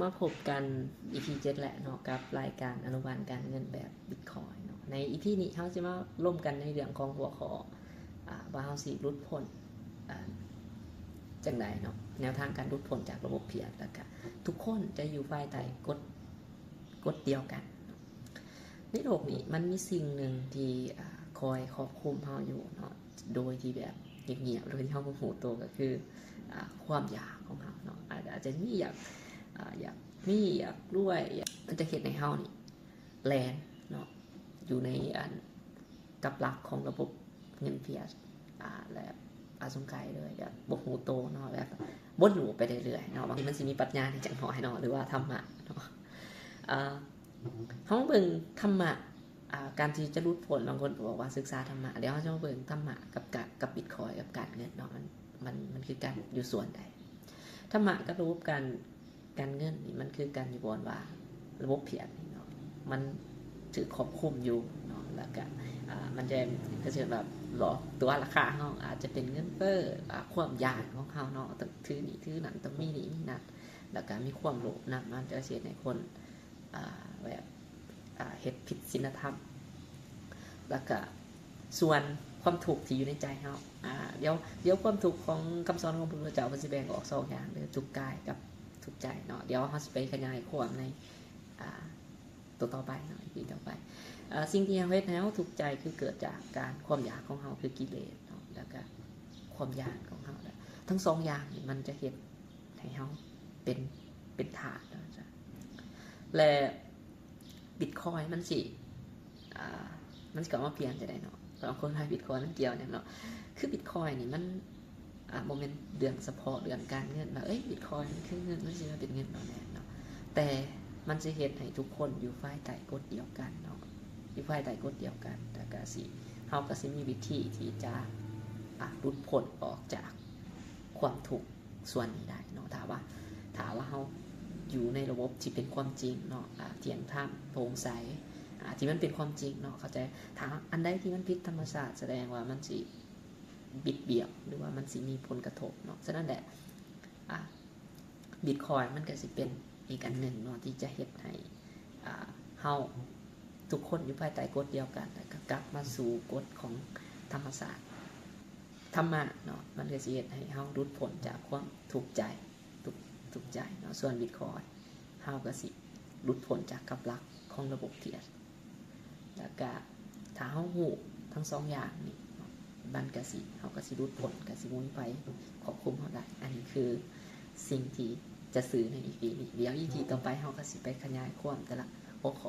ມາພົບກັນ ອີພີ ເຈັດ ແລ້ວເນາະ ກັບລາຍການອະນຸບານການເງິນແບບ Bitcoin ເນາະ. ໃນ ອີພີ ນີ້ເຮົາຊິມາລົມກັນໃນເລື່ອງຂອງຫົວຂໍ້ ອາ ວ່າເຮົາຊິຫຼຸດພົ້ນ ອາ ຈັ່ງໃດເນາະ ແນວທາງການຫຼຸດພົ້ນຈາກລະບົບພຽດ ແລ້ວກະທຸກຄົນຈະຢູ່ພາຍໃຕ້ກົດ ກົດດຽວກັນເນາະ. ໃນໂລກນີ້ມັນມີສິ່ງໜຶ່ງທີ່ ອາ ຄອຍຄອບຄຸມເຮົາຢູ່ເນາະ ໂດຍທີ່ແບບງຽບໆ ໂດຍທີ່ເຮົາບໍ່ຮູ້ໂຕ ກໍຄື ອາ ຄວາມຢາກຂອງເຮົາເນາະ. ອາດ ອາດຈະມີຢາກ ອາ ຢາກມີ ຢາກລວຍ ຢາກ ມັນຈະເຮັດໃຫ້ເຮົານີ້ແລ່ນເນາະ ຢູ່ໃນອັນ ກັບຫຼັກຂອງລະບົບເງິນຟຽດ ອາ ແລະ ອາສົງໄຂເລີຍ ແບບບໍ່ຮູ້ໂຕເນາະ ແບບວົນລູບໄປເລື້ອຍໆເນາະ. ບາງທີມັນຊິມີປັດຍາໃນຈັກໜ້ອຍເນາະ ຫຼືວ່າທຳມະເນາະ. ເຮົາມາເບິ່ງທຳມະ ອາ ການທີ່ຈະຫຼຸດພົ້ນ ບາງຄົນກໍບອກວ່າສຶກສາທຳມະ. ດຽວເຮົາຈະມາເບິ່ງທຳມະກັບການ ກັບ Bitcoin ກັບການເງິນເນາະ ມັນ ມັນ ມັນຄືກັນຢູ່ສ່ວນໃດ. ທຳມະກັບລະບົບການ ການເງິນນີ້ມັນຄືກັນຢູ່ບ່ອນວ່າລະບົບພຽດນີ້ເນາະ ມັນຖືກຄວບຄຸມຢູ່ເນາະ ແລ້ວກະ ອາ ມັນຈະ ກໍເຊັ່ນວ່າຫຼອກຕົວະລາຄາເຮົາ ອາດຈະເປັນເງິນເຟີ້ ອາ ຄວາມຢາກຂອງເຮົາເນາະ ຕ້ອງຖືນີ້ຖືນັ້ນ ຕ້ອງມີນີ້ມີນັ້ນ ແລ້ວກະມີຄວາມໂລບນຳ ມັນຈະເຮັດໃຫ້ຄົນ ອາ ແບບ ອາ ເຮັດຜິດສິນລະທຳ ແລ້ວກະ ສ່ວນຄວາມທຸກທີ່ຢູ່ໃນໃຈເຮົາ ອາ ດຽວ ດຽວຄວາມທຸກຂອງຄຳສອນຂອງພະພຸດທະເຈົ້າ ເພິ່ນຊິແບ່ງອອກສອງຢ່າງເດີ ທຸກກາຍກັບທຸກໃຈເນາະ. ດຽວເຮົາຊິໄປຂະຫຍາຍຄວາມໃນ ອາ ໂຕຕໍ່ໄປເນາະ ອີພີ ຕໍ່ໄປ. ອາ ສິ່ງທີ່ເຮັດໃຫ້ເຮົາທຸກໃຈ ຄືເກີດຈາກການ ຄວາມຢາກຂອງເຮົາ ຄືກິເລດເນາະ ແລ້ວກະຄວາມຢາກຂອງເຮົາ ແລະ ທັງສອງຢ່າງນີ້ມັນຈະເຮັດ ໃຫ້ເຮົາເປັນ ເປັນທາດເນາະ ແລະ Bitcoin ມັນຊິ ອາ ມັນຊິເຂົ້າມາປ່ຽນຈັ່ງໃດເນາະ ສຳລັບຄົນຂາຍ Bitcoin ມັນກ່ຽວຫຍັງເນາະ. ຄື Bitcoin ນີ້ມັນ ອາ ບໍ່ແມ່ນເລື່ອງສະເພາະເລື່ອງການເງິນວ່າ ເອີຍ Bitcoin ມັນຄືເງິນ ມັນຊິມາເປັນເງິນເນາະ ແມ່ນເນາະ ແຕ່ມັນຊິເຮັດໃຫ້ທຸກຄົນຢູ່ພາຍໃຕ້ກົດດຽວກັນເນາະ ຢູ່ພາຍໃຕ້ກົດດຽວກັນ ແລ້ວກະຊິ ເຮົາກະຊິມີວິທີທີ່ຈະ ອາ ຫຼຸດພົ້ນອອກຈາກຄວາມທຸກ ສ່ວນນີ້ໄດ້ເນາະ ຖ້າວ່າ ຖ້າວ່າເຮົາຢູ່ໃນລະບົບທີ່ເປັນຄວາມຈິງເນາະ ອາ ທ່ຽງທຳ ໂປ່ງໃສ ອາ ທີ່ມັນເປັນຄວາມຈິງເນາະ ເຂົ້າໃຈ. ຖ້າອັນໃດທີ່ມັນຜິດທຳມະຊາດ ສະແດງວ່າມັນຊິບິດບຽງ ຫຼືວ່າມັນຊິມີຜົນກະທົບເນາະ. ສະນັ້ນແຫຼະ ອາ Bitcoin ມັນກະຊິເປັນອີກອັນໜຶ່ງເນາະ ທີ່ຈະເຮັດໃຫ້ ອາ ເຮົາທຸກຄົນຢູ່ພາຍໃຕ້ກົດດຽວກັນ ແລ້ວກະກັບມາສູ່ກົດຂອງທຳມະຊາດ ທຳມະເນາະ ມັນກະຊິເຮັດໃຫ້ເຮົາຫຼຸດພົ້ນຈາກຄວາມທຸກໃຈ ທຸກ ທຸກໃຈເນາະ. ສ່ວນ Bitcoin ເຮົາກະຊິຫຼຸດພົ້ນຈາກກັບຫຼັກຂອງລະບົບພຽດ ແລ້ວກະຖ້າເຮົາຮູ້ທັງສອງຢ່າງນີ້ເນາະ ມັນກະຊິ ເຮົາກະຊິຫຼຸດພົ້ນ ກະຊິບໍ່ມີໃຜຄວບຄຸມເຮົາໄດ້. ອັນນີ້ຄືສິ່ງທີ່ຈະສື່ໃນ ອີພີ ນີ້ ດຽວ ອີພີ ຕໍ່ໄປເຮົາກະຊິໄປຂະຫຍາຍຄວາມແຕ່ລະຫົວຂໍ້